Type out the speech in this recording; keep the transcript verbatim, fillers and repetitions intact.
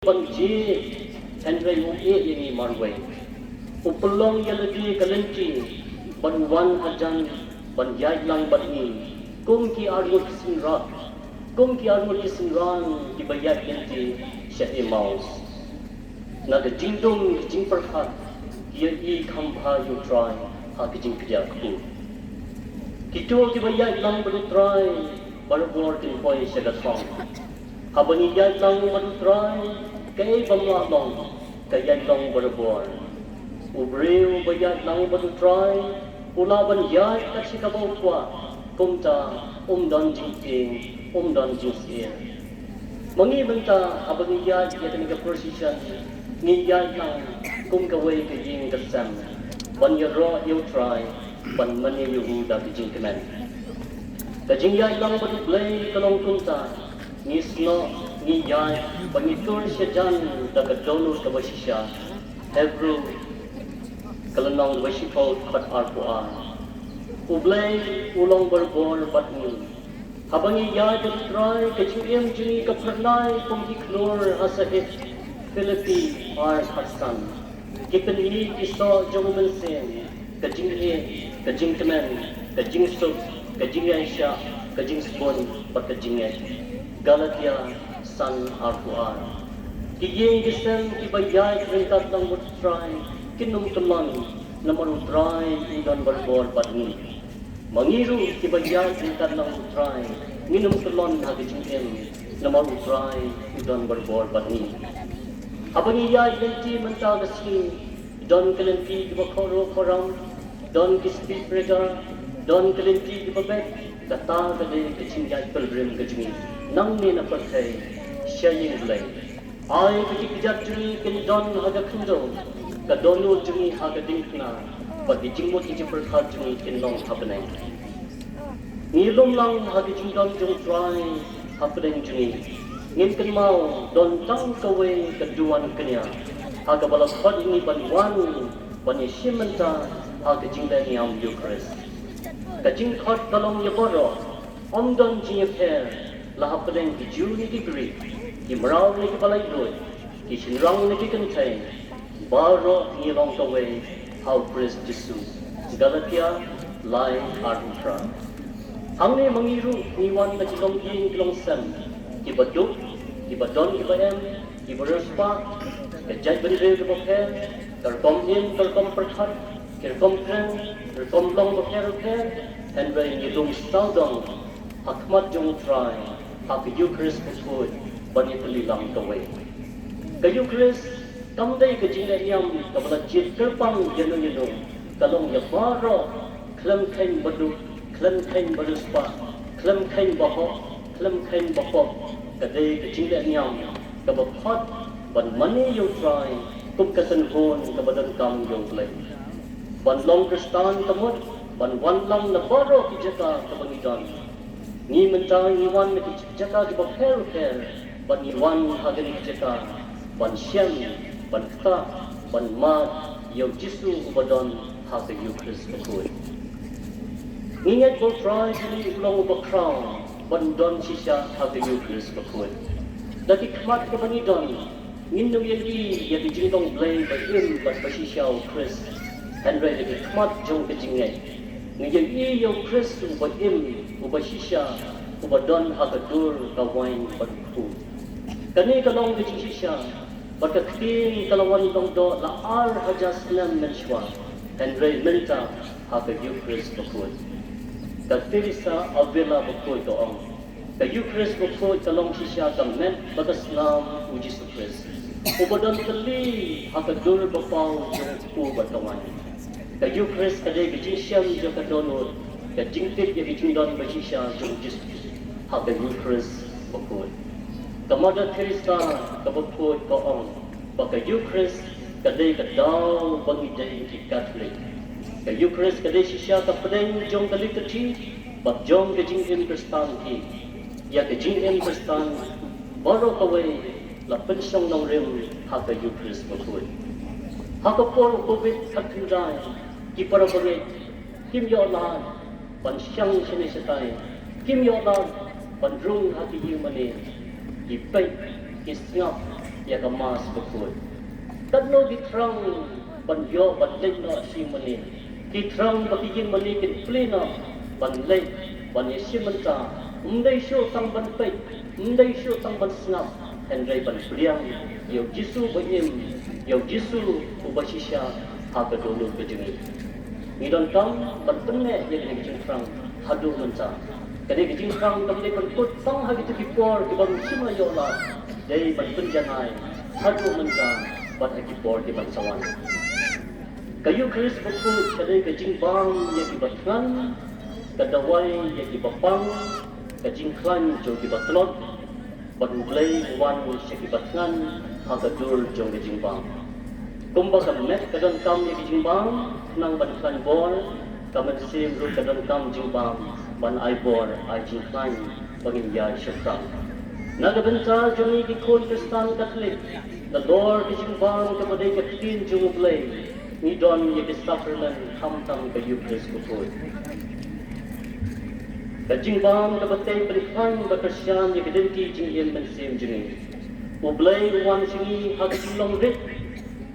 ban jied, hynrei u ïeh ïa ngi marwei. U pynlong ïa lade ka lynti ban wan hajan ban ïaid lang bad ngi kum ki arngut ki synran, kum ki arngut ki synran kiba ïaid lynti sha Emmaus. Na ka jingdum ka jingpyrkhat ki ïohi kham bha ïa U Trai ha ka jingkdiah kpu. Kito kiba ïaid lang bad U Trai barabor kin poi sha ka thong. Haba ngi ïaid lang bad U Trai, kaei bym lah long ka ïaid long barabor. U briew ba ïaid lang bad U Trai u lah ban ïaid kat shaba u kwah, kumta um don jingtieng, um don jingsyier. Ma ngi mynta haba ngi ïaid ïa kane ka procession, ngi ïaid lang kum kawei ka ïing ka sem ban ïaroh ïa U Trai, ban mane ïa u da ka jingkmen. Ka jingïaid lang bad U Blei ka long kumta, ngi snoh, ngi ïaid bad ngi tur shajan da ka dohnud kaba shisha. Hebru ka lynnong kaba shiphew, dkhot arphew ar. U Blei u long barabor bad ngi. Haba ngi ïaid bad U Trai, ka jingim jong ngi ka phyrnai kum ki khlur ha sahit. Philippi ar, dkhot san. Ki pynmih ki soh jong U Mynsiem, ka jingïeit, ka jingkmen, ka jingsuk, ka jingïaishah, ka jingsbun bad ka jingngeit. Galatia san, arphew ar. Ki ïing ki sem kiba ïaid ryngkat lang bad U Trai kin ym kyllon, namar U Trai u don barabor bad ngi. Ma ngi ruh kiba ïaid ryngkat lang bad U Trai ngin ym kyllon ha ka jingim, namar U Trai u don barabor bad ngi. Haba ngi ïaid lynti mynta ka sngi, don ki lynti kiba khroh khram, don ki speed breaker, don ki lynti kiba beit. Kata ka dei ka jingïaid pilgrim ka jong ngi nangne na pyrthei sha ïing Blei. Ai ba ki kjat jong ngi kin don ha ka khyndew, ka dohnud jong ngi ha ka diengphna, bad ki jingmut ki jingpyrkhat jong ngi kin long ha bneng. Ngi lum lang ha ka jingdon jong U Trai hapdeng jong ngi. Ngin kynmaw don tang kawei ka duwan kñia ha kaba la khot ïa ngi ban wan, ban ïashim bynta ha ka jingleh niam Eukharist. Ka jingkhot ka long ïa baroh, ym don jingïapher, la hapdeng ki Jiw ne ki Grik, ki mraw ne kiba laitluid, ki shynrang ne ki kynthei, baroh ngi long kawei ha U Khrist Jisu. Galatia lai, arphew phra. Hangne ma ngi ruh ngi wan na ki longïing ki longsem, kiba duk, kiba don kiba em, kiba riewspah, ka jaitbynriew kaba pher, ka rukom im ka rukom pyrkhat, ki rukom kren, rukom long bapher bapher, hynrei ngi lum sawdong ha khmat jong U Trai ha ka Eukharist bakhuid ban ïatylli lang kawei. Ka Eukharist kam dei ka jingleh niam kaba la jied kyrpang ïano ïano, ka long ïa baroh, khlem kheiñ baduk, khlem kheiñ bariewspah, khlem kheiñ bahok, khlem kheiñ bapop. Ka dei ka jingleh niam kaba khot ban mane ïa U Trai kum ka kynhun kaba donkam ïa U Blei, ban long Khristan ka mut ban wan lang na baroh ki jaka kaba ngi don. Ngi mynta ngi wan na ki jaka kiba pher bapher, bad ngi wan ha kine ki jaka ban shem, ban ktah, ban mad ïa U Jisu uba don ha ka Eukharist bakhuid. Ngi ngeit ba U Trai jong ngi u long uba khraw ban don shisha ha ka Eukharist bakhuid. Da ki khmat kiba ngi don, ngin ym ïohi ïa ka jinglong Blei ba im bad ba shisha U Khrist, hynrei da ki khmat jong ka jingngeit ngi ïohi ïa U Khrist uba im, uba shisha, uba don ha ka dur ka waiñ bad u kpu. Kane ka long ka jingshisha bad ka ktien ka la wan long doh la ar hajar snem mynshuwa, hynrei mynta ha ka Eukharist bakhuid. Ka Teresa Avila bakhuid ka ong, ka Eukharist bakhuid ka long shisha ka met bad ka snam U Jisu Khrist, uba don tylli ha ka dur ba paw jong u kpu bad ka waiñ. Ka Eukharist ka dei ka jingshem jong ka dohnud, ka jingtip ïa ka jingdon ba shisha jong U Jisu ha ka Eukharist bakhuid. Ka Mother Teresa kaba khuid ka ong ba ka Eukharist ka dei ka daw ba ngi dei ki Katholik. Ka Eukharist ka dei shisha ka pdeng jong ka liturgi bad jong ka jingim Khristan hi. Ïa ka jingim Khristan baroh kawei la pynshong nongrim ha ka Eukharist bakhuid. Ha ka por u Covid khatkhyndai, ki para bangeit kim ïoh lad ban shang shane shatai, kim ïoh lad ban rung ha ki ïing mane. Ki peit, ki sngap, ïa ka Mass bakhuid. Katno ki thrang ban ïoh ban leit noh shi mane. Ki thrang ba ki ïing mane kin plie noh ban leit ban ïashim bynta. Ym dei shuh tang ban peit, ym dei shuh tang ban sngap, hynrei ban pdiang ïa u Jisu ba im, ïa u Jisu uba shisha ha ka dohnud ka jong ngi. Ngi donkam ban pynneh ïa kane ka jingthrang haduh mynta. Kane ka jingthrang kam dei ban kut tang ha kito ki por kiba ym shym la ïoh lad, dei ban pynjanai haduh mynta bad ha ki por kiban sa wan. Ka Eukharist bakhuid ka dei ka jingbam ïa kiba thngan, ka dawai ïa kiba pang, ka jingkhlaiñ jong kiba tlot, bad U Blei u wan sha kiba thngan ha ka dur jong ka jingbam. Kumba ka met ka donkam ïa ka jingbam, khnang ban khlaiñ bor, ka mynsiem ruh ka donkam jingbam ban ai bor, ai jingkhlaiñ ba ngin ïai shaphrang. Na ka bynta jong ngi ki khun Khristan Katholik, nalor ka jingbam kaba dei ka ktien jong U Blei, ngi don ïa ki sakramen, khamtam ka Eukharist bakhuid. Ka jingbam kaba tei pynkhlaiñ ba kyrshan ïa ka lynti jingim mynsiem jong ngi. U Blei u wan sha ngi ha ka jinglong rit